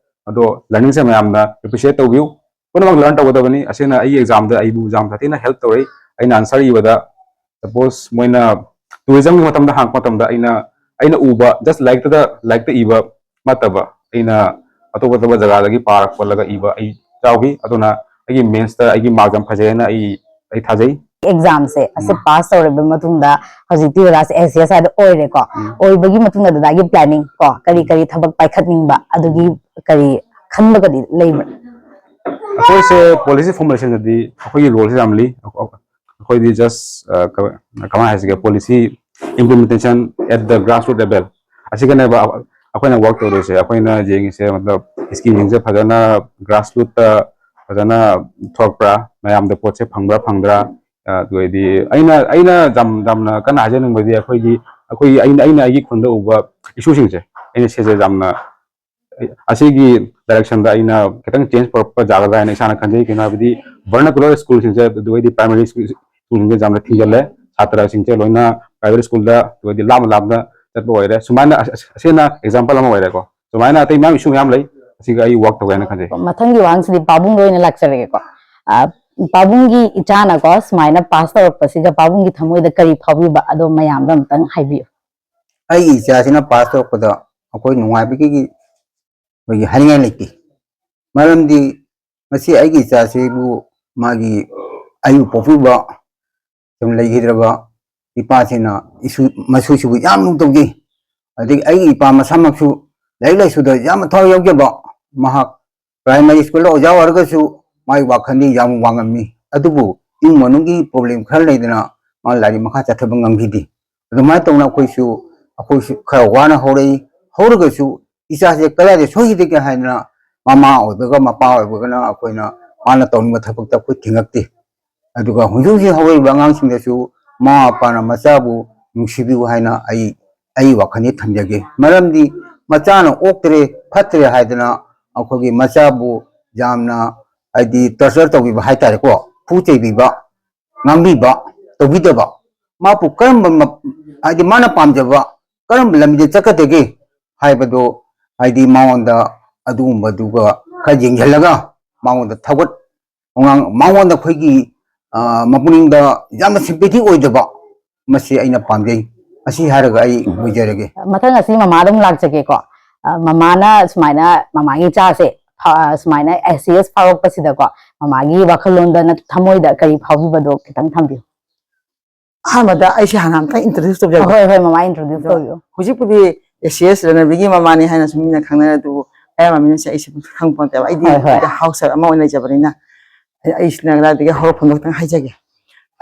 ꯑꯗꯣ ꯂꯔꯅꯤꯡꯁꯦ ꯃꯌꯥꯝꯅ ꯑꯦꯄ꯭ꯔꯤꯁꯤꯌꯦꯠ ꯇꯧꯕꯤꯌꯨ. ꯄꯨꯝꯅꯃꯛ ꯂꯔꯟ ꯇꯧꯒꯗꯕꯅꯤ. ꯑꯁꯤꯅ ꯑꯩꯒꯤ ꯑꯦꯛꯖꯥꯝꯗ ꯑꯩꯕꯨ ꯌꯥꯝ ꯁꯥꯊꯤꯅ ꯍꯦꯜꯞ ꯇꯧꯔꯛꯏ. ꯑꯩꯅ ꯑꯟꯁꯔ ꯏꯕꯗ, ꯁꯄꯣꯁ ꯃꯣꯏꯅ ꯇꯨꯔꯤꯖꯝꯒꯤ ꯃꯇꯝꯗ ꯍꯪꯉꯛꯄ ꯃꯇꯝꯗ ꯑꯩꯅ ꯑꯩꯅ ꯎꯕ just ꯂꯥꯏꯔꯤꯛꯇꯨꯗ ꯂꯥꯏꯔꯤꯛꯇ ꯏꯕ ꯅꯠꯇꯕ ꯑꯩꯅ ꯑꯇꯣꯞ ꯑꯇꯣꯞꯄ ꯖꯒꯥꯗꯒꯤ ꯄꯥꯔ ꯈꯣꯠꯂꯒ ꯏꯕ ꯑꯩ ꯌꯥꯎꯈꯤ. ꯑꯗꯨꯅ ꯑꯩꯒꯤ ꯃꯦꯟꯁꯇ ꯑꯩꯒꯤ ꯃꯥꯔꯛ ꯌꯥꯝ ꯐꯖꯩ ꯍꯥꯏꯅ ꯑꯩ ꯑꯩ ꯊꯥꯖꯩ. ꯑꯦꯛꯖꯥꯝꯁꯦ ꯑꯁꯤ ꯄꯥꯁ ꯇꯧꯔꯕ ꯃꯇꯨꯡꯗ ꯍꯧꯖꯤꯛꯇꯤ ꯑꯣꯖꯥꯁꯦ ꯑꯦꯁ ꯁꯤ ꯑꯦꯁ ꯍꯥꯏꯗ ꯑꯣꯏꯔꯦꯀꯣ. ꯎꯝ. ꯑꯣꯏꯕꯒꯤ ꯃꯇꯨꯡꯗ ꯗꯗꯥꯒꯤ ꯄ꯭ꯂꯥꯅꯤꯡ ꯀꯣ ꯀꯔꯤ ꯀꯔꯤ ꯊꯕꯛ ꯄꯥꯏꯈꯠꯅꯤꯡꯕ ꯑꯗꯨꯒꯤ ꯀꯔꯤ ꯈꯟꯕꯒꯗꯤ ꯂꯩꯕ꯭ꯔꯥ? ꯑꯩꯈꯣꯏꯁꯦ ꯄꯣꯂꯤꯁꯤ ꯐꯣꯔꯃꯨꯂꯦꯁꯟꯗꯗꯤ ꯑꯩꯈꯣꯏꯒꯤ ꯔꯣꯜꯁꯦ ꯌꯥꯝ ꯂꯤ. ꯑꯩꯈꯣꯏꯗꯤ just ꯀꯃꯥꯏꯅ ꯍꯥꯏꯁꯤꯒꯦ, policy implementation at the grassroot level ꯑꯁꯤꯒꯅꯦꯕ ꯑꯩꯈꯣꯏꯅ ꯋꯥꯔꯛ ꯇꯧꯗꯣꯏꯁꯦ. ꯑꯩꯈꯣꯏꯅ ꯌꯦꯡꯉꯤꯁꯦ ꯃꯇꯂꯕ ꯁ꯭ꯀꯤꯝꯁꯤꯡꯁꯦ ꯐꯖꯅ ꯒ꯭ꯔꯥꯁꯔꯨꯠꯇ ꯐꯖꯅ ꯊꯣꯛꯄ꯭ꯔꯥ, ꯃꯌꯥꯝꯗ ꯄꯣꯠꯁꯦ ꯐꯪꯕ꯭ꯔꯥ ꯐꯪꯗ꯭ꯔꯥ. ꯑꯗꯨ ꯑꯣꯏꯗꯤ ꯑꯩꯅ ꯑꯩꯅ ꯌꯥꯝ ꯌꯥꯝꯅ ꯀꯟꯅ ꯍꯥꯏꯖꯅꯤꯡꯕꯗꯤ ꯑꯩꯈꯣꯏꯒꯤ ꯑꯩꯈꯣꯏꯒꯤ ꯑꯩꯅ ꯑꯩꯅ ꯑꯩꯒꯤ ꯈꯨꯟꯗ ꯎꯕ ꯏꯁꯨꯁꯤꯡꯁꯦ ꯑꯩꯅ ꯁꯤꯁꯦ ꯌꯥꯝꯅ ꯑꯁꯤꯒꯤ ꯗꯥꯏꯔꯦꯛꯁꯟꯗ ꯑꯩꯅ ꯈꯤꯇꯪ ꯆꯦꯟꯖ ꯄꯨꯔꯛꯄ ꯌꯥꯒꯗ꯭ꯔꯥ ꯍꯥꯏꯅ ꯏꯁꯥꯅ ꯈꯟꯖꯩ꯫ ꯀꯩꯒꯤꯅꯣ ꯍꯥꯏꯕꯗꯤ vernacular schoolꯁꯤꯡꯁꯦ, ꯑꯗꯨ ꯑꯣꯏꯗꯤ primary school, schoolꯁꯤꯡꯁꯦ ꯌꯥꯝꯅ ꯊꯤꯡꯖꯤꯜꯂꯦ꯫ ꯁꯥꯇ꯭ꯔꯁꯤꯡꯁꯦ ꯂꯣꯏꯅ private schoolꯗ, ꯑꯗꯨ ꯑꯣꯏꯗꯤ ꯂꯥꯞꯅ ꯂꯥꯞꯅ ꯆꯠꯄ ꯑꯣꯏꯔꯦ꯫ ꯁꯨꯃꯥꯏꯅ ꯑꯁ-, ꯑꯁ-, ꯑꯁꯤꯅ example ꯑꯃ ꯑꯣꯏꯔꯦꯀꯣ꯫ ꯁꯨꯃꯥꯏꯅ ꯑꯇꯩ ꯃꯌꯥꯝ issue ꯃꯌꯥꯝ ꯂꯩ꯫ ꯑꯁꯤꯒ ꯑꯩ work ꯇꯧꯒꯦ ꯍꯥꯏꯅ ꯈꯟꯖꯩ꯫ ꯃꯊꯪꯒꯤ ꯋꯥꯍꯪꯁꯤꯗꯤ ꯄꯥꯕꯨꯡꯗ ꯑꯣꯏꯅ ꯂꯥꯛꯆꯔꯒꯦꯀꯣ꯫ ꯑ, ꯄꯥꯕꯨꯡꯒꯤ ꯏꯆꯥꯅꯀꯣ ꯁꯨꯃꯥꯏꯅ ꯄꯥꯁ ꯇꯧꯔꯛꯄꯁꯤꯒ ꯄꯥꯕꯨꯡꯒꯤ ꯊꯃꯣꯏꯗ ꯀꯔꯤ ꯐꯥꯎꯕꯤꯕ, ꯑꯗꯣ ꯃꯌꯥꯝꯗ ꯑꯃꯨꯛꯇꯪ ꯍꯥꯏꯕꯤꯌꯨ꯫ ꯑꯩꯒꯤ ꯏꯆꯥꯁꯤꯅ ꯄꯥꯁ ꯇꯧꯔꯛꯄꯗ ꯑꯩꯈꯣꯏ ꯅꯨꯡꯉꯥꯏꯕꯒꯤ ꯑꯩꯈꯣꯏꯒꯤ ꯍꯥꯏꯅꯤꯡꯉꯥꯏ ꯂꯩꯇꯦ꯫ ꯃꯔꯝꯗꯤ ꯃꯁꯤ ꯑꯩꯒꯤ ꯏꯆꯥꯁꯤꯕꯨ ꯃꯥꯒꯤ ꯑꯩꯕꯨ ꯄꯣꯛꯄꯤꯕ ꯁꯨꯝ ꯂꯩꯈꯤꯗ꯭ꯔꯕ ꯏꯄꯥꯁꯤꯅ ꯏꯁꯨ ꯃꯁꯨꯁꯤꯕꯨ ꯌꯥꯝ ꯂꯨꯅ ꯇꯧꯖꯩ꯫ ꯑꯗꯒꯤ ꯑꯩꯒꯤ ꯏꯄꯥ ꯃꯁꯥꯃꯛꯁꯨ ꯂꯥꯏꯔꯤꯛ ꯂꯥꯏꯁꯨꯗ ꯌꯥꯝꯅ ꯊꯋꯥꯏ ꯌꯥꯎꯖꯕ, ꯃꯍꯥꯛ primary schoolꯗ ꯑꯣꯖꯥ ꯑꯣꯏꯔꯒꯁꯨ ꯃꯥꯒꯤ ꯋꯥꯈꯜꯗꯤ ꯌꯥꯝ ꯋꯥꯡꯉꯝꯃꯤ꯫ ꯑꯗꯨꯕꯨ ꯏꯃꯨꯡ ꯃꯅꯨꯡꯒꯤ problem ꯈꯔ ꯂꯩꯗꯅ ꯃꯥ ꯂꯥꯏꯔꯤꯛ ꯃꯈꯥ ꯆꯠꯊꯕ ꯉꯝꯈꯤꯗꯦ꯫ ꯑꯗꯨꯃꯥꯏꯅ ꯇꯧꯅ ꯑꯩꯈꯣꯏꯁꯨ, ꯑꯩꯈꯣꯏꯁꯨ ꯈꯔ ꯋꯥꯅ ꯍꯧꯔꯛꯏ꯫ ꯍꯧꯔꯒꯁꯨ ꯏꯆꯥꯁꯦ ꯀꯗꯥꯏꯗ ꯁꯣꯏꯈꯤꯗꯒꯦ ꯍꯥꯏꯗꯅ ꯃꯃꯥ ꯑꯣꯏꯕꯒ ꯃꯄꯥ ꯑꯣꯏꯕꯒꯅ ꯑꯩꯈꯣꯏꯅ ꯃꯥꯅ ꯇꯧꯅꯤꯡꯕ ꯊꯕꯛꯇ ꯑꯩꯈꯣꯏ ꯊꯤꯡꯉꯛꯇꯦ꯫ ꯑꯗꯨꯒ ꯍꯧꯖꯤꯛ ꯍꯧꯖꯤꯛ ꯍꯧꯔꯛꯏꯕ ꯑꯉꯥꯡꯁꯤꯡꯗꯁꯨ ꯃꯃꯥ ꯃꯄꯥꯅ ꯃꯆꯥꯕꯨ ꯅꯨꯡꯁꯤꯕꯤꯌꯨ ꯍꯥꯏꯅ ꯑꯩ, ꯑꯩ ꯋꯥꯈꯜꯗꯤ ꯊꯝꯖꯒꯦ꯫ ꯃꯔꯝꯗꯤ ꯃꯆꯥꯅ ꯑꯣꯛꯇ꯭ꯔꯦ, ꯐꯠꯇ꯭ꯔꯦ ꯍꯥꯏꯗꯅ ꯑꯩꯈꯣꯏꯒꯤ ꯃꯆꯥꯕꯨ ꯌꯥꯝꯅ, ꯍꯥꯏꯗꯤ, torture ꯇꯧꯕꯤꯕ ꯍꯥꯏꯇꯥꯔꯦꯀꯣ, ꯐꯨ ꯆꯩꯕꯤꯕ, ꯉꯥꯡꯕꯤꯕ, ꯇꯧꯕꯤꯗꯕ, ꯃꯥꯕꯨ ꯀꯔꯝꯕ ꯃ-, ꯍꯥꯏꯗꯤ ꯃꯥꯅ ꯄꯥꯝꯖꯕ ꯀꯔꯝꯕ ꯂꯝꯕꯤꯗ ꯆꯠꯀꯗꯒꯦ ꯍꯥꯏꯕꯗꯣ, ꯍꯥꯏꯗꯤ ꯃꯉꯣꯟꯗ ꯑꯗꯨꯒꯨꯝꯕꯗꯨꯒ ꯈꯔ ꯌꯦꯡꯁꯤꯜꯂꯒ ꯃꯉꯣꯟꯗ ꯊꯧꯒꯠ ꯋꯥꯉꯥꯡ, ꯃꯉꯣꯟꯗ ꯑꯩꯈꯣꯏꯒꯤ, ꯑ, ꯃꯄꯨꯛꯅꯤꯡꯗ ꯌꯥꯝꯅ sympathy ꯑꯣꯏꯗꯕ, ꯃꯁꯤ ꯑꯩꯅ ꯄꯥꯝꯖꯩ꯫ ꯑꯁꯤ ꯍꯥꯏꯔꯒ ꯑꯩ ꯎꯝ꯫ ꯂꯣꯏꯖꯔꯒꯦ꯫ ꯃꯊꯪ ꯑꯁꯤ ꯃꯃꯥꯗ ꯑꯃꯨꯛ ꯂꯥꯛꯆꯒꯦꯀꯣ꯫ ꯑ, ꯃꯃꯥꯅ ꯁꯨꯃꯥꯏꯅ ꯃꯃꯥꯒꯤ ꯏꯆꯥꯁꯦ ꯐ-, ꯁꯨꯃꯥꯏꯅ ꯑꯥꯏ ꯑꯦ ꯑꯦꯁ ꯐꯥꯎꯔꯛꯄꯁꯤꯗꯀꯣ, ꯃꯃꯥꯒꯤ ꯋꯥꯈꯜꯂꯣꯟꯗ ꯅꯠ-, ꯊꯃꯣꯏꯗ ꯀꯔꯤ ꯐꯥꯎꯕꯤꯕꯗꯣ ꯈꯤꯇꯪ ꯊꯝꯕꯤꯌꯨ꯫ ꯑꯍꯥꯟꯕꯗ ꯑꯩꯁꯦ ꯍꯥꯟꯅ ꯑꯝꯇꯪ introduce ꯇꯧꯖꯒꯦ꯫ ꯍꯣꯏ, ꯍꯣꯏ, ꯃꯃꯥ introduce ꯑꯗꯣ ꯇꯧꯕꯤꯌꯨ꯫ ꯍꯧꯖꯤꯛꯄꯨꯗꯤ ꯑꯦ ꯁꯤ ꯑꯦꯁ ꯔꯅꯕꯤꯒꯤ ꯃꯃꯥꯅꯤ ꯍꯥꯏꯅ ꯁꯨꯝ ꯃꯤꯅ ꯈꯪꯅꯔꯦ, ꯑꯗꯨꯕꯨ ꯑꯌꯥꯝꯕ ꯃꯤꯅꯁꯦ ꯑꯩꯁꯦ ꯈꯪꯕ ꯅꯠꯇꯦꯕ꯫ ꯑꯩꯗꯤ ꯍꯣꯏ, ꯍꯣꯏ꯫ ꯍꯥꯎꯁ ꯋꯥꯏꯐ ꯑꯃ ꯑꯣꯏꯅ ꯂꯩꯖꯕꯅꯤꯅ ꯑꯩ-, ꯑꯩꯁꯤꯅ ꯀꯗꯥꯏꯗꯒꯤ ꯍꯧꯔꯛꯐꯝꯗꯣ ꯈꯤꯇꯪ ꯍꯥꯏꯖꯒꯦ꯫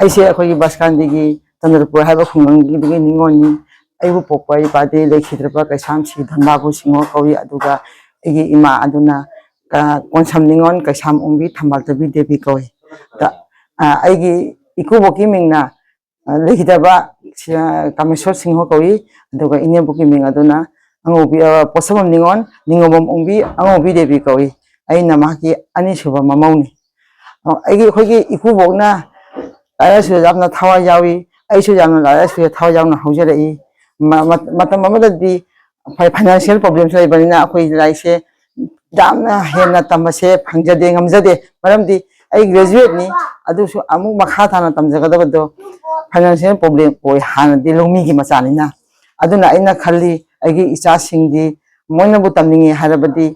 ꯑꯩꯁꯦ ꯑꯩꯈꯣꯏꯒꯤ ꯕꯁꯀꯥꯟꯗꯤꯒꯤ ꯆꯟꯗ꯭ꯔꯄꯨꯔ ꯍꯥꯏꯕ ꯈꯨꯡꯒꯪꯒꯤꯗꯒꯤ ꯅꯤꯉꯣꯜꯅꯤ꯫ ꯑꯩꯕꯨ ꯄꯣꯛꯄ ꯏꯄꯥꯗꯤ ꯂꯩꯈꯤꯗ꯭ꯔꯕ ꯀꯩꯁꯥꯝ ꯁꯤ ꯙꯟꯕꯥꯕꯨ ꯁꯤꯡꯍ ꯀꯧꯏ, ꯑꯗꯨꯒ ꯑꯩꯒꯤ ꯏꯃꯥ ꯑꯗꯨꯅ, ꯑ, ꯀꯣꯟꯁꯝ ꯅꯤꯉꯣꯜ ꯀꯩꯁꯥꯝ ꯑꯣꯡꯕꯤ ꯊꯝꯕꯥꯜꯇꯣꯏꯕꯤ ꯗꯦꯕꯤ ꯀꯧꯏ꯫ ꯇ-, ꯑ, ꯑꯩꯒꯤ ꯏꯀꯨꯕꯣꯛꯀꯤ ꯃꯤꯡꯅ, ꯑ, ꯂꯩꯈꯤꯗꯕ ꯁꯤ-, ꯑ, ꯀꯥꯃꯦꯁꯣꯔ ꯁꯤꯡꯍ ꯀꯧꯏ, ꯑꯗꯨꯒ ꯏꯅꯦꯕꯣꯛꯀꯤ ꯃꯤꯡ ꯑꯗꯨꯅ ꯑꯉꯧꯕꯤ, ꯑ, ꯄꯣꯠꯁꯝꯕꯝ ꯅꯤꯉꯣꯜ, ꯅꯤꯉꯣꯝꯕꯝ ꯑꯣꯡꯕꯤ, ꯑꯉꯧꯕꯤ ꯗꯦꯕꯤ ꯀꯧꯏ꯫ ꯑꯩꯅ ꯃꯍꯥꯛꯀꯤ ꯑꯅꯤꯁꯨꯕ ꯃꯃꯧꯅꯤ꯫ ꯑ, ꯑꯩꯒꯤ, ꯑꯩꯈꯣꯏꯒꯤ ꯏꯀꯨꯕꯣꯛꯅ ꯂꯥꯏꯔꯤꯛ ꯂꯥꯏꯁꯨꯗ ꯌꯥꯝꯅ ꯊꯋꯥꯏ ꯌꯥꯎꯏ, ꯑꯩꯁꯨ ꯌꯥꯝꯅ ꯂꯥꯏꯔꯤꯛ ꯂꯥꯏꯁꯨꯗ ꯊꯋꯥꯏ ꯌꯥꯎꯅ ꯍꯧꯖꯔꯛꯏ꯫ ꯃ-, ꯃ-, ꯃꯇꯝ ꯑꯃꯗꯗꯤ ꯐ-, financial problemꯁꯨ ꯂꯩꯕꯅꯤꯅ ꯑꯩꯈꯣꯏ ꯂꯥꯏꯔꯤꯛꯁꯦ ꯌꯥꯝꯅ ꯍꯦꯟꯅ ꯇꯝꯕꯁꯦ ꯐꯪꯖꯗꯦ, ꯉꯝꯖꯗꯦ꯫ ꯃꯔꯝꯗꯤ ꯑꯩ graduateꯅꯤ, ꯑꯗꯨꯁꯨ ꯑꯃꯨꯛ ꯃꯈꯥ ꯇꯥꯅ ꯇꯝꯖꯒꯗꯕꯗꯣ financial problem ꯑꯣꯏ, ꯍꯥꯟꯅꯗꯤ ꯂꯧꯃꯤꯒꯤ ꯃꯆꯥꯅꯤꯅ꯫ ꯑꯗꯨꯅ ꯑꯩꯅ ꯈꯜꯂꯤ, ꯑꯩꯒꯤ ꯏꯆꯥꯁꯤꯡꯗꯤ ꯃꯣꯏꯅꯕꯨ ꯇꯝꯅꯤꯡꯉꯦ ꯍꯥꯏꯔꯕꯗꯤ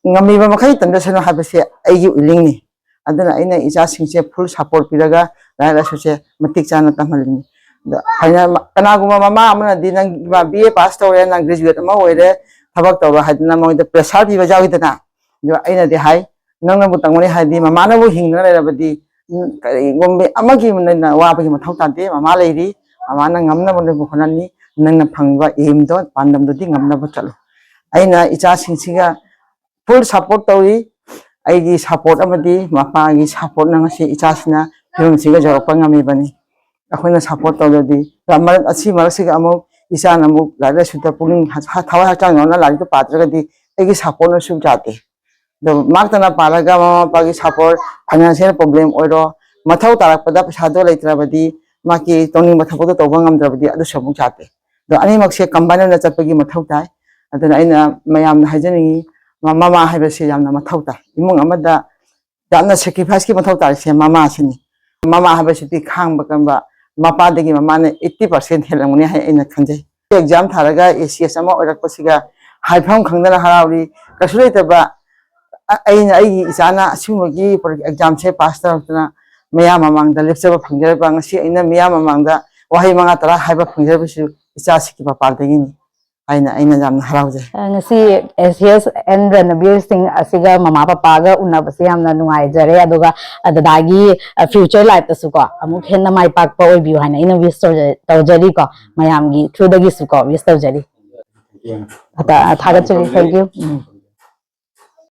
ꯉꯝꯃꯤꯕ ꯃꯈꯩ ꯇꯝꯖꯁꯅꯨ ꯍꯥꯏꯕꯁꯦ ꯑꯩꯒꯤ willingꯅꯤ꯫ ꯑꯗꯨꯅ ꯑꯩꯅ ꯏꯆꯥꯁꯤꯡꯁꯦ full support ꯄꯤꯔꯒ ꯂꯥꯏꯔꯤꯛ ꯂꯥꯏꯁꯨꯁꯦ ꯃꯇꯤꯛ ꯆꯥꯅ ꯇꯝꯍꯜꯂꯤꯅꯤ꯫ ꯑꯗꯣ ꯐꯥꯏꯅꯦꯜ ꯀꯅꯥꯒꯨꯝꯕ ꯃꯃꯥ ꯑꯃꯅꯗꯤ "ꯅꯪ ꯏꯃꯥ B A pass ꯇꯧꯔꯦ, ꯅꯪ graduate ꯑꯃ ꯑꯣꯏꯔꯦ, ꯊꯕꯛ ꯇꯧꯔꯣ" ꯍꯥꯏꯗꯅ ꯃꯣꯏꯗ pressure ꯄꯤꯕ ꯌꯥꯎꯏꯗꯅ꯫ ꯑꯗꯣ ꯑꯩꯅꯗꯤ ꯍꯥꯏ, "ꯅꯪꯅꯕꯨ ꯇꯧꯒꯅꯤ ꯍꯥꯏꯔꯗꯤ, ꯃꯃꯥꯅꯕꯨ ꯍꯤꯡꯗꯅ ꯂꯩꯔꯕꯗꯤ, ꯎꯝ, ꯀꯔꯤꯒꯨꯝꯕ ꯑꯃꯒꯤ ꯅꯪꯅ ꯋꯥꯕꯒꯤ ꯃꯊꯧ ꯇꯥꯗꯦ꯫ ꯃꯃꯥ ꯂꯩꯔꯤ, ꯃꯃꯥꯅ ꯉꯝꯅꯕ ꯅꯪꯕꯨ ꯍꯣꯠꯅꯅꯤ꯫ ꯅꯪꯅ ꯐꯪꯕ aimꯗꯣ, ꯄꯥꯟꯗꯝꯗꯨꯗꯤ ꯉꯝꯅꯕ ꯆꯠꯂꯨ"꯫ ꯑꯩꯅ ꯏꯆꯥꯁꯤꯡꯁꯤꯒ full support ꯇꯧꯏ꯫ ꯑꯩꯒꯤ support ꯑꯃꯗꯤ ꯃꯄꯥꯒꯤ supportꯅ ꯉꯁꯤ ꯏꯆꯥꯁꯤꯅ ꯐꯤꯕꯝꯁꯤꯒ ꯌꯧꯔꯛꯄ ꯉꯝꯃꯤꯕꯅꯤ꯫ ꯑꯩꯈꯣꯏꯅ support ꯇꯧꯗ꯭ꯔꯗꯤ, ꯃꯔꯛ, ꯑꯁꯤ ꯃꯔꯛꯁꯤꯒ ꯑꯃꯨꯛ ꯏꯆꯥꯅ ꯑꯃꯨꯛ ꯂꯥꯏꯔꯤꯛ ꯂꯥꯏꯁꯨꯗ ꯄꯨꯛꯅꯤꯡ ꯍ-, ꯊꯋꯥꯏ ꯍꯛꯆꯥꯡ ꯌꯥꯎꯅ ꯂꯥꯏꯔꯤꯛꯇꯨ ꯄꯥꯗ꯭ꯔꯒꯗꯤ ꯑꯩꯒꯤ supportꯅꯁꯨ ꯌꯥꯗꯦ꯫ ꯑꯗꯣ ꯃꯍꯥꯛꯇꯅ ꯄꯥꯜꯂꯒ ꯃꯃꯥ ꯃꯄꯥꯒꯤ support, financial problem ꯑꯣꯏꯔꯣ, ꯃꯊꯧ ꯇꯥꯔꯛꯄꯗ ꯄꯩꯁꯥꯗꯣ ꯂꯩꯇ꯭ꯔꯕꯗꯤ, ꯃꯍꯥꯛꯀꯤ ꯇꯧꯅꯤꯡꯕ ꯊꯕꯛꯇꯣ ꯇꯧꯕ ꯉꯝꯗ꯭ꯔꯕꯗꯤ ꯑꯗꯨꯁꯨ ꯑꯃꯨꯛ ꯌꯥꯗꯦ꯫ ꯑꯗꯣ ꯑꯅꯤꯃꯛꯁꯦ combine ꯑꯣꯏꯅ ꯆꯠꯄꯒꯤ ꯃꯊꯧ ꯇꯥꯏ꯫ ꯑꯗꯨꯅ ꯑꯩꯅ ꯃꯌꯥꯝꯗ ꯍꯥꯏꯖꯅꯤꯡꯉꯤ, ꯃ-, ꯃꯃꯥ ꯍꯥꯏꯕꯁꯤ ꯌꯥꯝꯅ ꯃꯊꯧ ꯇꯥꯏ꯫ ꯏꯃꯨꯡ ꯑꯃꯗ ꯌꯥꯝꯅ sacrificeꯀꯤ ꯃꯊꯧ ꯇꯥꯔꯤꯁꯦ ꯃꯃꯥꯁꯤꯅꯤ꯫ ꯃꯃꯥ ꯍꯥꯏꯕꯁꯤꯗꯤ ꯈꯥꯡꯕ ꯀꯟꯕ, ꯃꯄꯥꯗꯒꯤ ꯃꯃꯥꯅ eighty percent ꯍꯦꯜꯂꯝꯒꯅꯤ ꯍꯥꯏ ꯑꯩꯅ ꯈꯟꯖꯩ꯫ Exam ꯊꯥꯔꯒ A C S ꯑꯃ ꯑꯣꯏꯔꯛꯄꯁꯤꯒ ꯍꯥꯏꯐꯝ ꯈꯪꯗꯅ ꯍꯔꯥꯎꯔꯤ꯫ ꯀꯩꯁꯨ ꯂꯩꯇꯕ ꯑ-, ꯑꯩꯅ ꯑꯩꯒꯤ ꯏꯆꯥꯅ ꯑꯁꯤꯒꯨꯝꯕꯒꯤ examꯁꯦ pass ꯇꯧꯔꯛꯇꯅ ꯃꯌꯥꯝ ꯃꯃꯥꯡꯗ ꯂꯦꯞꯆꯕ ꯐꯪꯖꯔꯤꯕ, ꯉꯁꯤ ꯑꯩꯅ ꯃꯌꯥꯝ ꯃꯃꯥꯡꯗ ꯋꯥꯍꯩ ꯃꯉꯥ ꯇꯔꯥ ꯍꯥꯏꯕ ꯐꯪꯖꯔꯤꯕꯁꯨ ꯏꯆꯥꯁꯤꯒꯤ ꯃꯄꯥꯗꯒꯤꯅꯤ ꯍꯥꯏꯅ ꯑꯩꯅ ꯌꯥꯝꯅ ꯍꯔꯥꯎꯖꯩ꯫ ꯑ, ꯉꯁꯤ S S N ꯔꯟꯕꯤꯔ ꯁꯤꯡ ꯑꯁꯤꯒ ꯃꯃꯥ ꯄꯄꯥꯒ ꯎꯅꯕꯁꯦ ꯌꯥꯝꯅ ꯅꯨꯡꯉꯥꯏꯖꯔꯦ꯫ ꯑꯗꯨꯒ, ꯑ, ꯗꯗꯥꯒꯤ, ꯑ, future lifeꯇꯁꯨ ꯀꯣ ꯑꯃꯨꯛ ꯍꯦꯟꯅ ꯃꯥꯏ ꯄꯥꯛꯄ ꯑꯣꯏꯕꯤꯌꯨ ꯍꯥꯏꯅ ꯑꯩꯅ wish ꯇꯧꯖ-, ꯇꯧꯖꯔꯤꯀꯣ꯫ ꯃꯌꯥꯝꯒꯤ throughꯗꯒꯤꯁꯨ ꯀꯣ wish ꯇꯧꯖꯔꯤ꯫ ꯑ, ꯊꯥꯒꯠꯆꯔꯤ꯫ Thank you꯫ ꯎꯝ꯫